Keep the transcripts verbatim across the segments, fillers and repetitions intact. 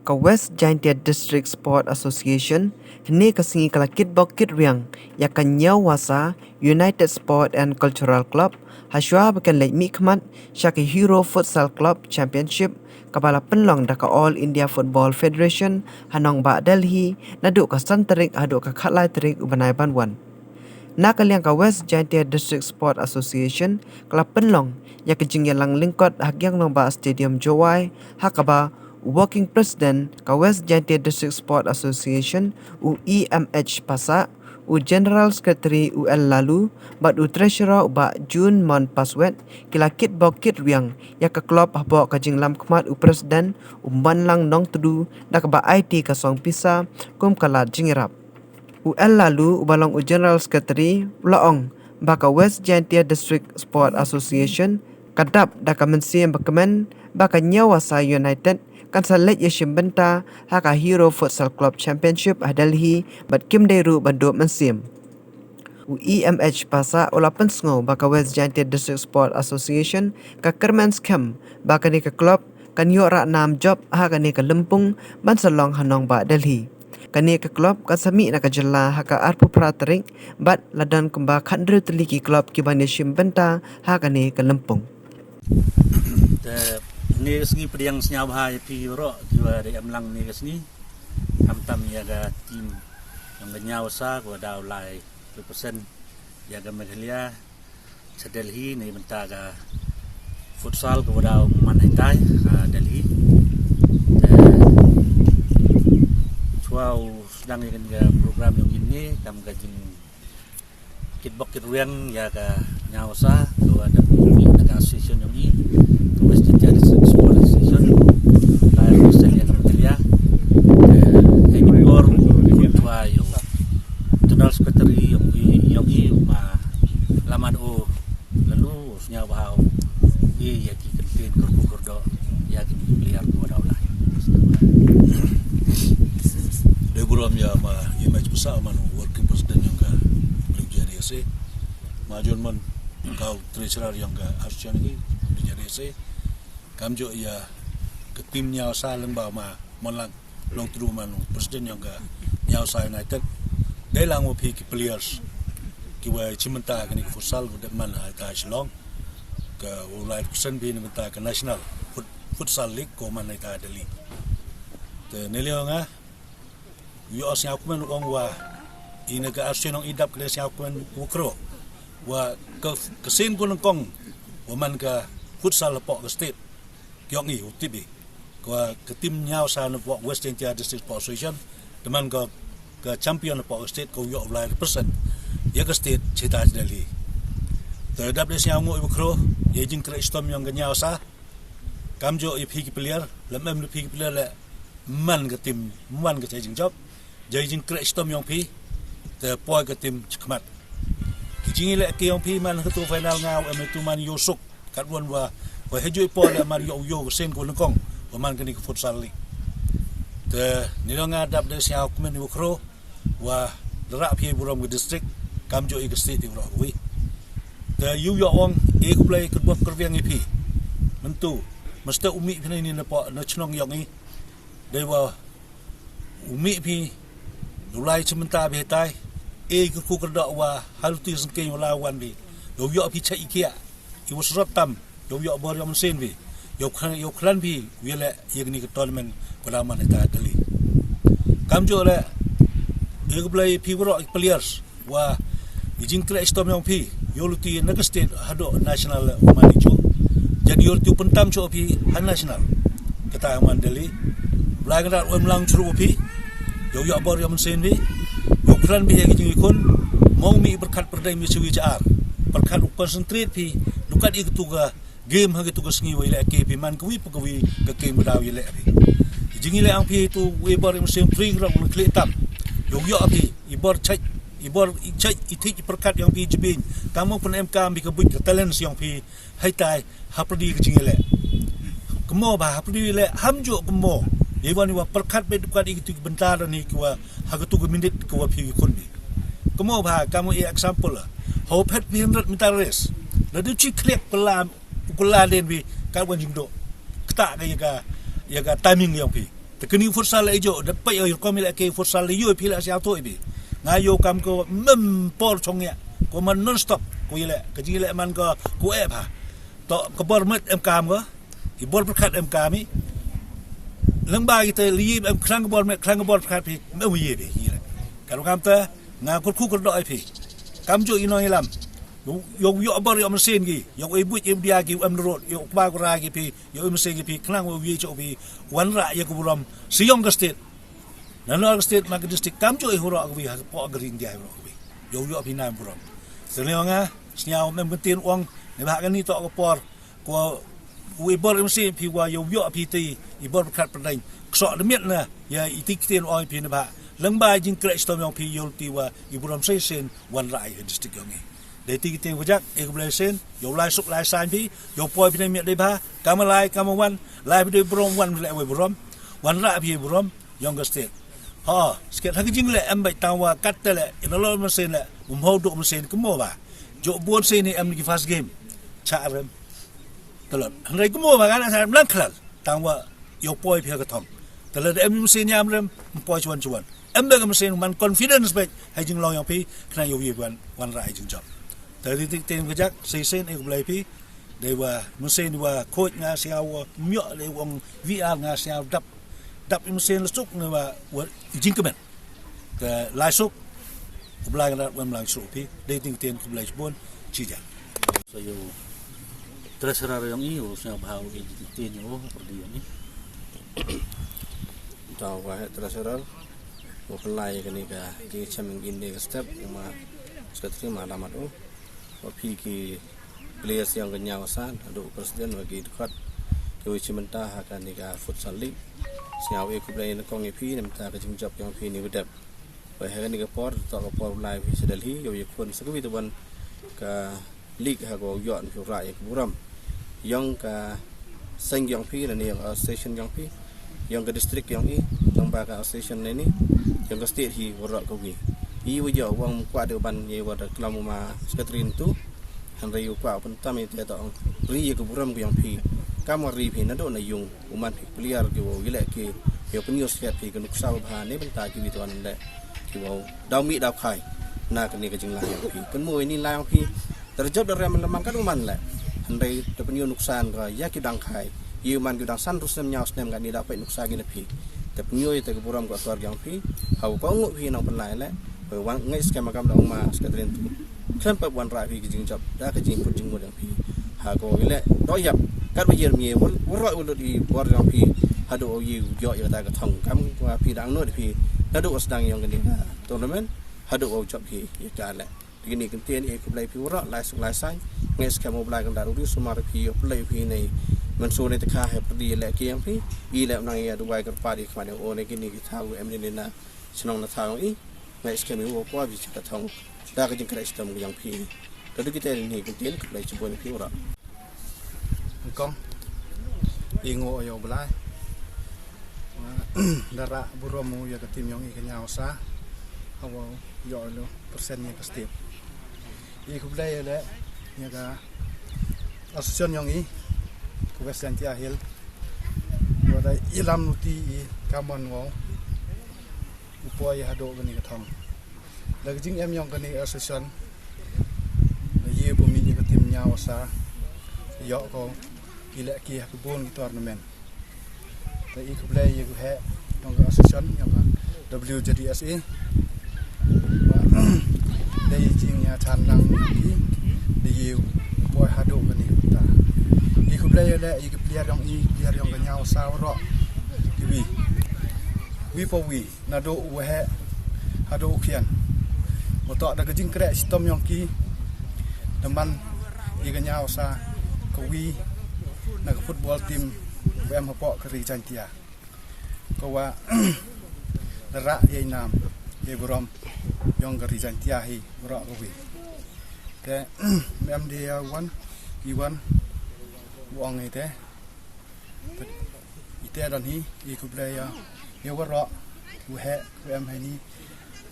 Ka West Jaintia District Sport Association hynne ka sngi ka la kitbok kitrwiang ïa ka Ñiawasa United Sport and Cultural Club, hashwa ba kan leit mihkhmat sha ka Hero Futsal Club Championship, kaba la pynlong da ka All India Football Federation ha nongbah Delhi, naduh ka san tarik haduh ka khatlai tarik u bnai ban wan. Na ka liang ka West Jaintia District Sport Association ka la pynlong ïa ka jingïalang lyngkot ha Giang Nangbah Stadium Jowai, ha kaba u Working President ka West Jaintia District Sport Association, u E M H Passah, u General Secretary, u L Lalu, bad u Treasurer, u Bah June Mon Paswet, ki la kitbok kitrwiang ïa ka club hapoh ka jinglamkhmat u President, u Manlang Nongtdu, da kaba aiti ka song pisa kum ka lad jingïarap. U L Lalu, uba long u General Secretary, u la ong ba ka West Jaintia District Sport Association ka dap da ka mynsiem ba kmen ba ka Ñiawasa United kan sa leit ïashim bynta ha ka Hero Futsal Club Championship ha Delhi, bad kim dei ruh ban duh mynsiem. U E M H Passah u la pynsngew ba ka West Jaintia District Sport Association ka kyrmen skhem ba kane ka club kan ïoh rah nam jop ha kane ka lympung ban sa long ha nongbah Delhi. Kane ka club kan sa mih na ka jylla ha ka arphew phra tarik, bad la don kumba khathynriew tylli ki club ki ban ïashim bynta ha kane ka lympung. Te, ne ka sngi pdiang sngewbha ïa phi baroh kiba dei em lang ne ka sngi. Khamtam ïa ka team jong ka Ñiawasa kaba da u lai represent ïa ka Meghalaya sha Delhi na ka bynta ka futsal kaba da u man haitai ha Delhi. Te, shuwa u sdang ïa kane ka program jong ngi ne, kam ka jing kitbok kitrwiang ïa ka Ñiawasa, kaba da mih na ka association jong ngi, ka West Jaintia District Sport Association, ka West Jaintia Meghalaya. Eh, eh, ki bor, shuwa ïa u General Secretary jong ngi, jong ngi, ma Lamad O Lalu, sngewbha u ïa ki kyntien kyrkhu kyrdoh ïa ki player kiba da u lai. Dei burom ïa ma, ïa ma Passah, man u working president jong ka W J D S A. Ma John Mon, ka u treasurer jong ka association ngi, W J D S A. Kamjooh ïa ka team Ñiawasa lyngba ma Mon Lang Nongtdu, man u president jong ka Ñiawasa United. Dei lang ma phi ki players kiwa shim bynta kane ka futsal, u dep man ha ka Shillong, ka u lai represent phi na bynta ka National Fut-, Futsal League, ko man ha ka Delhi. Te ne liang nga, u ïoh sngewkmen u ong wa, i na ka association jong i dap ka dei sngewkmen u kro wa ka, ka sien ko nyngkong wa man ka futsal hapoh ka state. Ki ong i, u tip i, ka, ka team Ñiawasa na pok West Jaintia District Sport Association, te man ka, ka champion na pok state, ka u ïoh u lai represent ïa ka state sha ita sha Delhi. Te dap dei sngewbha u kro ïa i jingkreh shitom jong ka Ñiawasa. Kamjooh ïa phi ki player, lem em ïa phi ki player leh, man ka team, man ka jai jingjop, jai jingkreh shitom jong phi, te poi ka team shakhmat. Ki jingïaleh ki jong phi man ha tu final nga u em ha tu man ïoh suk. Katwon wa, wa heijooh i por leh mar ïoh, ïoh ka sien ko nyngkong wa man kane ka futsal league. Te ne liang nga dap dei sngewkmen u kro wa da rah phi burom ka district, kamjooh ïa ka state ïa u rah wi. Te ïa u ïoh ong, e khublei kyrpad kyrwiang ïa phi. Mynta, mynstep u mih phi na ine na pok na chnong jong i. Dei wa u mih phi, u lai shim bynta phi haitai, e kyrkhu kyrdoh wa ha luti syngkien u la wan phi. Ïa u ïoh phi chait i kiah, i wa srot tam, ïa u ïoh bor ïoh mynsiem phi. Ïa u khlan, ïa u khlan phi, u ïaleh ïa kane ka tournament ka la man haitai ha Delhi. Kamjooh leh, e khublei phi baroh ki players. Wa i jingkreh shitom jong phi, ïa u luti na ka state haduh national u man i ju. Jan ïa u luti u pyntam shuh phi ha national. Kata u man Delhi. Blai Kynrad u em lang shuh phi. Ïa u ïoh bor ïoh mynsiem phi. Ïa u kren phi ïa ki jingïakhun. Mo u mih pyrkhat pyrdei mi sha wi sha ar. Pyrkhat u concentrate phi. Dukat ïa katu ka game ha kitu ka sngi wa ïaleh ki phi man kawi pa kawi ka game ka daw ïaleh phi. Jingïaleh ang phi tu i bor i mynsiem tring rong khlieh tam. Ïoh ïoh phi i bor chait, i bor i chait i thik i pyrkhat yong phi jibin. Kam mo pyn em kam phi ka buit ka talent yong phi haitai hapyrdi ka jingïaleh. Kmo ba hapyrdi ïaleh ham ju kmo. I wan i wa pyrkhat bad dukat i kitu ki bynta da ni ki wa ha kitu ki minit ki wa phi ki khun phi. Kmo ba kam mo i example la. Ho phet phi hundred meter race. La du chi khlieh pela u kylla den phi, ka wan jingduh. Kata ka ïa ka, ïa ka timing yong phi. Te kani futsal la ïoh da peit ïa rukom ïaleh ki futsal la ïoh phi la sia to ibi. Nga ïoh kam ko mem por chong ïa ko man non stop ko ïaleh ka jing ïaleh man ko ko eh pha. To ka bor met em kam ko i bor pyrkhat em kam i. Leng ba kita li em khrang ka bor met khrang ka bor pyrkhat phi mem ïe bi ïaleh. Ka rukom te nga kur khu kur do ai phi. Kam jo i nong ilam. Ïoh ïoh bor ïoh mesin ki ïoh i buit i dia ki em rot ïoh ba ko ra ki phi. Ïa u message phi khnang wa wi cho phi wan rah ïa ka burom siyong ka state. Na nor ka state ma ka district kam cho i hura ka wi ha ka po ka ring dia hura ka wi. Ïa u ïa phi na burom. Sene nga sñiaw mem ka tin ong ne ba ka ni to ka por ko u i bor message phi wa ïa u ïa phi ti i bor khat perdeng. Kso de miet na ïa i ti tin ong phi ne ba leng ba jing krek stom yong phi ïa u ti wa i burom sai sen wan rah ïa ka district yong i. Dei ti ki tieng bajak, e khublei sien, ïa u lai suk lai sain phi, ïa u poi phi ne miet dei bha, kama lai, kama wan, lai phi dei burom, wan phi leh wei burom, wan rah phi burom, yong ka state. Ha, sket ha ki jing leh em bai tang wa kat te leh, ina lo ma sien leh, um hau duk ma sien kemo ba. Jo buon sien ni em ni ki first game, cha rem. Talot. Hynrei kemo ba kan sa mlang khlal. Tang wa ïoh poi phi ha ka thong. Talot em ym sien yam rem, ym poi chuan chuan. Em da ka mesen man confidence ba ha jinglong yong phi, khnang ïoh ïoh wan, wan rah ha jingjop. Talot ti ti ka jak, sei sen e khublei phi. Dei wa mesen wa coach nga sia wa myok dei wong V R nga sia dap. Dap mesen lesuk ne wa, wa jingkmen. Ka lai suk, khublei ka rat wem lang suk phi, dei ting tien khublei sbun, chi jan. So ïa u treasurer yong i, u sñiaw bha u i ting tien ïa u, perdi yong i. Tang wa he treasurer, u pynlai kani ka, jingchem yong i ne ka step, ma, secretary ma damat u. Wa phi ki players yong ka Ñiawasa, haduh president wa ki dkhot, ki wa chi mynta ha kani ka futsal league. Sñiaw e khublei na kong ïa phi, na mynta ka jingjop yong phi ni wa dep. Wa ha kani ka por, to ka por u lai phi sa Delhi, ïa u ïakhun sa kawi te wan ka league ha ka wa u ïoh na phi u rah ïa ka burom. Yong ka seng yong phi, lane yong ka association yong phi, yong ka district yong i, yong ba ka association lane, yong ka state hi waroh kawi. I wa ïoh wa ong kwah dei u ban ïa wa da klam u ma secretary ntu, hynrei u kwah u pyntam ïa te to ong ri ïa ka burom ka yong phi, kam wa ri phi naduh na yung, u man phi player ki wa u ïaleh ki, ïa u pynïoh sket phi ka nuksa wa bha ne bynta ki wi tuan leh, ki wa u daw mih daw khai, na kani ka jinglai yong phi. Kynmaw ïa ni lai yong phi, Te da jop da rem lamang ka dang man leh. Hynrei te pynïoh nuksan ka ïa ki dang khai. Ïa u man ki dang san ru snem ñiaw snem ka ni da peit nuksa ki na phi. Te pynïoh ïa te ka burom ka akor ka yong phi. Haw ka ngu phi nang pynlai leh. Pynwan ngai skhem ka kam da ong ma skhem trin tu. Khlem pep wan rah phi ki jingjop da ka jingput jingmut yong phi. Ha ko wi leh. Do yap. Kat ba ïer mi wal wal roi wal lut i bor yong phi. Haduh ïa u jop ïa ta ka thong kam ka phi dang nud phi. Haduh u sdang yong ka ni ka tournament. Haduh u jop phi ïa ka leh. Kini kyntien ïa khublei phi waroh lai suk lai sain. Ngai skhem U Blei kan da ruh sumar phi ïa u Blei phi nei. Mynsu nei te kha hep di leh ki yong phi. I leh nang ïa duwai kyrpad ïa khmat ïa u nei kini ki thaw em ni na shnong na thaw i. Ngai skhem ïa u kwa bi chaka thong. Da ka jingkyrkhu stom ki yong phi. Ka dei kita ni kyntien khublei chibun phi waroh. Kong i ngo ïa U Blei. Da rah burom u ïa ka tim yong i ka Ñiawsa. Hawa ïoh lo persen ïa ka step. I khublei ïa le ïa ka association yong i ka West Jaintia Hill. Wa da i lam nuti i kamon wow u poi haduh kani ka thong. Da ka jingem yong kani ka association. Ïa ba mi ïa ka tim Ñiawsa ïoh ko i leh ki ha ka bun ki tournament. Te i khublei ïa ka heh yong ka association yong ka W J D S A. Dei jingïathan lang ki dei ïa u poi haduh kani ka bynta. I khublei ïa le i ka player yong i player yong ka Ñiawsa waroh ki wi wi pa wi. Naduh u heh haduh u khian. Moto da ka jingkyrkhu stom yong ki. Da man ïa ka Ñiawsa ka wi na ka football team ba em hapoh ka ri Jaintia. Ka wa da rah ïa i nam ïa burom yong ka ri Jaintia hi waroh ka wi. Te mem de ïa wan i wan u ong i te. Ite don hi i khublei ïa ïa waroh u heh u em hani.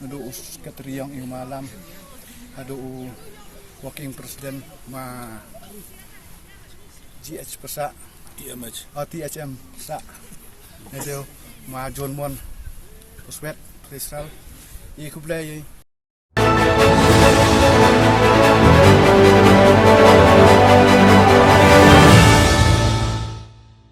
Naduh u secretary yong i u malam haduh u working president ma G H Pasa. T M H. Oh, T H M Pasa. Naduh Ma John Mon, Puswet, Israel. I khublei